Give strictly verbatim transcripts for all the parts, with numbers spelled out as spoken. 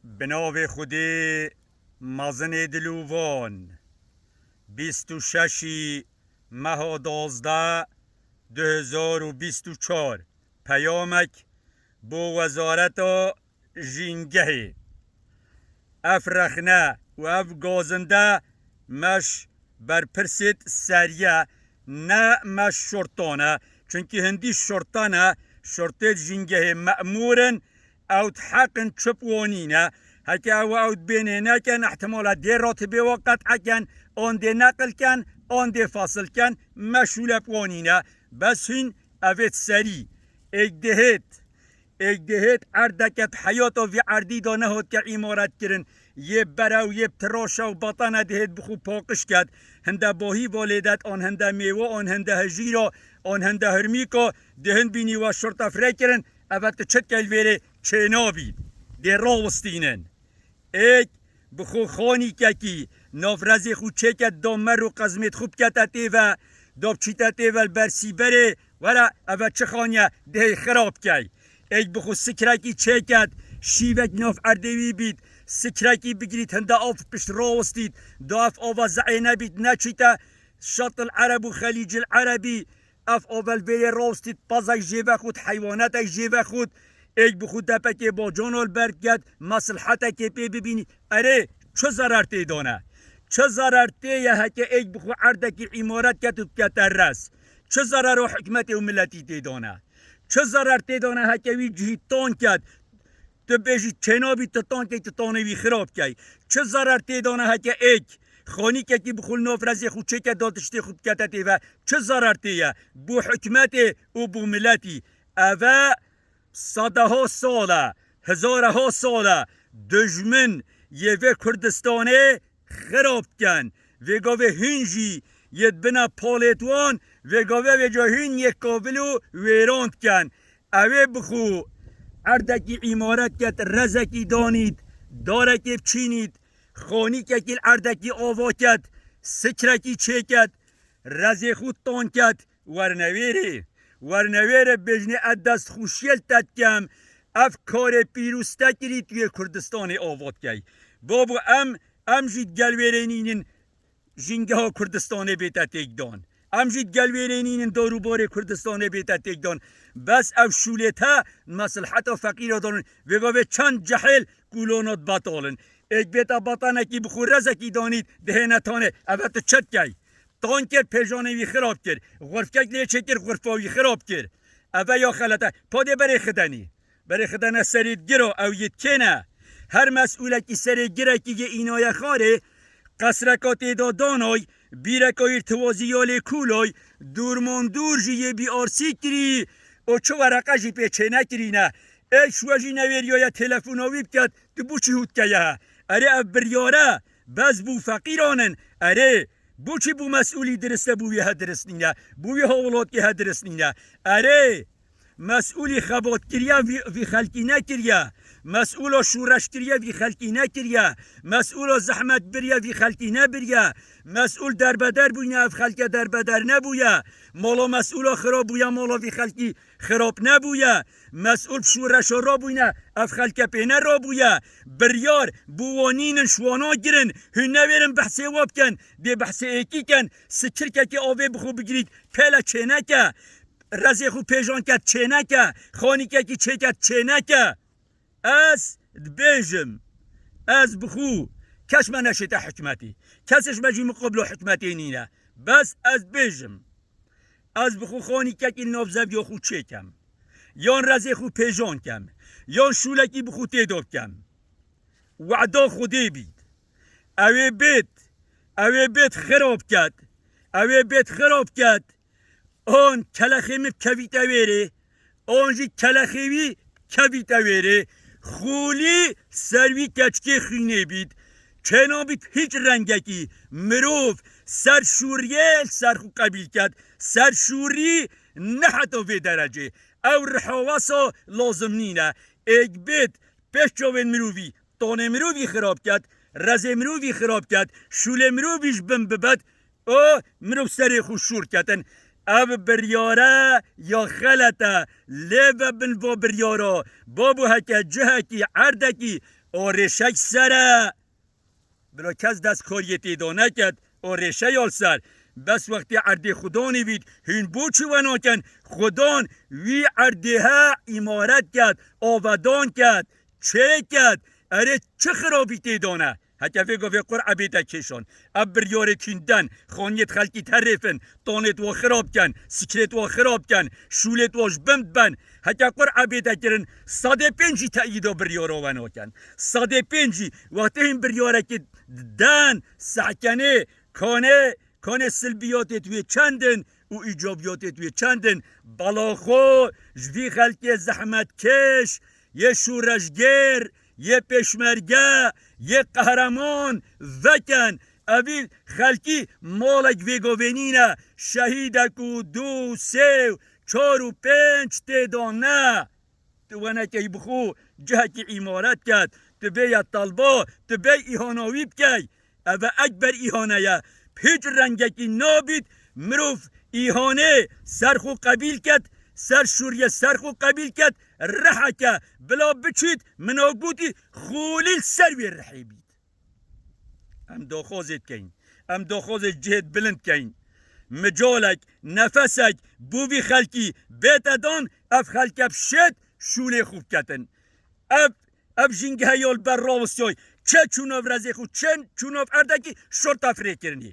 Bi navê Xwedê mezinê dilovan, bîst û şeşî meha duwazdeh du hezar û bîst û çar, peyamek bo Wezareta Jîngehê. Ev rexne û ev gazinde me ji berpirsê di serî ye, ne me ji şortan e. Çunkî hindî şortan e, şortê di jîngehê memûr in, ew diheqin çi bi wan nîne. Heke ew, ew dibênê nekin, ihtimala dê ratibê wa qet'e ken, an dê neqil ken, an dê fasil ken, me şûle bi wan nîne. Bes hîn ev ê di serî. Êk dihêt, êk dihêt erdeke di heyata vî erdî de nehatiye îmaret kirin. Yê berew, yê bi tiraşe û batane dihêt bi xwe paqij ket. Hinde bahî va lê det, an hinde mêwe, an hinde hijîra, an hinde hirmîka, dihin bînî we şorta firê kirin. Eve tu çi dikey li vêrê çênabî. Dê rawistînin. Êk bi xwe xanîkekî nav rezê xwe çêket, da mer û qezmêt xwe bikete têve, da biçîte têve li ber sîberê, were eve çi xaniye, dihê xirab key. Êk bi xwe sikrekî çêket, şîvek nav erdê wî bît, sikrekî bigirît, hinde av pişt rawistît, da ev ava ze'ê nebît, neçîte Şatil Ereb û Xelîcil Erebî, ev ava li vêrê rawistît, pazek jê vexwit, heywanetek jê vexwit, êk bi xwe depekê bacana li ber ket, meslhetekê pê bibînî. Erê, çi zerar tê dane? Çi zerar tê ye heke êk bi xwe erdekî îmaret ket û bikete rez? Çi zeraro hikûmetê û miletî tê dane? Çi zerar tê dane heke wî cihî tan ket? Tu bêjî çênabî, tu tankê, tu tanê wî xirab key. Çi zerar tê dane heke êk xanîkekî bi xwe li nav rezê xwe çêke, da tiştê xwe bikete têve? Çi zerar tê ye bo hikûmetê û bo miletî? Eve sedeha sal e, hezareha sal e, dijmin yê vê Kurdistanê xirab dikin. Vê gavê hûn jî yê dibine palêt wan, vê gavê vê ca hûn yê kavil û wêran dikin. Ew ê bi xwe erdekî îmaret ket, rezekî danît, darekê biçînît, xanîkekî li erdekî ava ket, sikrekî çêket, rezê xwe tan ket, werne wêrê. Werne wêrê bêjinê ez destxweşiyê li te dikem, ev karê pîroz te kirî tu yê Kurdistanê ava dikey. Babo em, em jî digel wêrê nînin jîngeha Kurdistanê bête têkdan. Em jî digel wêrê nînin darûbarê Kurdistanê bête têkdan. Bes ev şûlê te mesleheta feqîra danin. Vê gavê çend cehêl kûlona dibetalin. Êk bête batanekî bi xwe rezekî danît, dihêne tanê. Eve tu çi dikey? Tan kir, pêjanê wî xirab kir. Xurfkek lê çêkir, xurfa wî xirab kir. Eve ya xelete. Padê berê xidenî. Berê xidene serî digiro, ew yê kê ne? Her mesûlekî serê girekî yê înaye xarê, qesreka tê de danay, bîreka îrtiwazî ya lê kûlay, dûrman dûr jî yê bî arsî kirî, û çi wereqe jî pê çênekirîne. Ê şûwe jî newêriyaye telefona wî biket, tu bo çi hût keye? Erê ev biryare, bes bû feqîran in. Erê, bo çi bû mesûlî diriste bû wî he dirist nîne? Bû wî ha welatî he dirist nîne? Erê, mesûlî xebat kiriye, vî, vî xelkî nekiriye. Mesûla şûreş kiriye, vî xelkî nekiriye. Mesûla zehmet biriye, vî xelkî nebiriye. Mesûl derbeder bûyne, ev xelke derbeder nebûye. Mala mesûla xirab bûye, mala vî xelkî xirab nebûye. Mesûl bi şûreşa rabûyne, ev xelke pê nerabûye. Biryar bo wan nînin, ji wana girin. Hûn newêrin behsê wa bikin. Dê behsê êkî ken. Sikirkekê avê bi xwe bigirît, pêle çêneke. Rezê xwe pêjan ket, çêneke. Xanîkekî çêket, çêneke. Ez dibêjim, ez bi xwe, kes me neşête hikûmetê. Kes ji me jî muqabilo hikûmetê nîne. Bes ez dibêjim, ez bi xwe xanîkekî li nav zeviya xwe çêkem. Yan rezê xwe pêjan kem. Yan şûlekî bi xwe tê de bikem. Weda Xwedê bît. Ew ê bêt, ew ê bêt xirab ket. Ew ê bêt xirab ket. An kelexê min kevîte wêrê, an jî kelexê wî kevîte wêrê. Xûlî ser wî keçikê xwînê bît. Çênabît hîç rengekî mirov ser şûriyê li ser xwe qebîl ket. Ser şûrî ne heta vê derecê. Ew rihawesa lazim nîne. Êk bêt pêş çavên mirovî, tonê mirovî xirab ket, rezê mirovî xirab ket, şûlê mirovî ji bin bibet, û mirov serê xwe şûr ketin. Ev biryare ya xelet e. Lê ve bin va biryara. Babo heke cihekî, erdekî, O rêşek ser e. Bila kes destkariyê tê de neket, o rêşeya li ser. Bes wextê erdê Xudanê bît, hûn bo çi we nakin? Xudan wî erdê he îmaret ket, avedan ket, çê ket. Erê çi xirabî tê de ne? Heke vê gavê qur'e bête kêşan. Ev biryarê kîn den, xaniyêt xelkî terêfin, tanêt wa xirab ken, sikrêt wa xirab ken, şûlêt wa ji bin ben. Heke qur'e bête kirin, sedê pênc jî teyîda biryara we nakin. Sedê pênc jî wextê hîn biryarekî den, sehkenê, kanê, kanê silbiyatêt wê çendin û îcabiyatêt wê çendin. Balaxo ji vî xelkê zehmetkêş, yê şûreşgêr, yê pêşmerge, yê qehreman veken. Evî xelkî malek vêgovênî ne, şehîdek û du, sê û çar û pênc tê de ne. Tu wenekey bi xwe cihekî îmaret ket, tu bêye talba, tu bêy îhana wî bikey. Eve ekber îhane ye. Bi hiç rengekî nabît mirov îhanê ser xwe qebîl ket, ser şûriyê ser xwe qebîl ket, riheke bila biçît, min a gotî, xolî li ser wê rihê bît. Em daxwazê dikeyin. Em daxwazê cihêt bilind dikeyin. Micalek, nefesek bo vî xelkî bête dan, ev xelke bi şêt şûlê xwe biketin. Ev, ev jîngehe ya li ber rawistiyay, çê çû nav rezê xwe, çê çû nav erdekî şorta firêkirinê.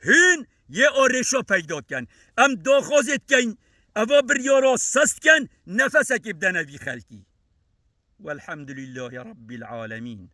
Hûn yê o rêşa peyda dikin. Em daxwazê dikeyin, eva biryara sest dikin, nefesekê bidene vî xelkî. Welhamdulillahî Rabbil Alemîn.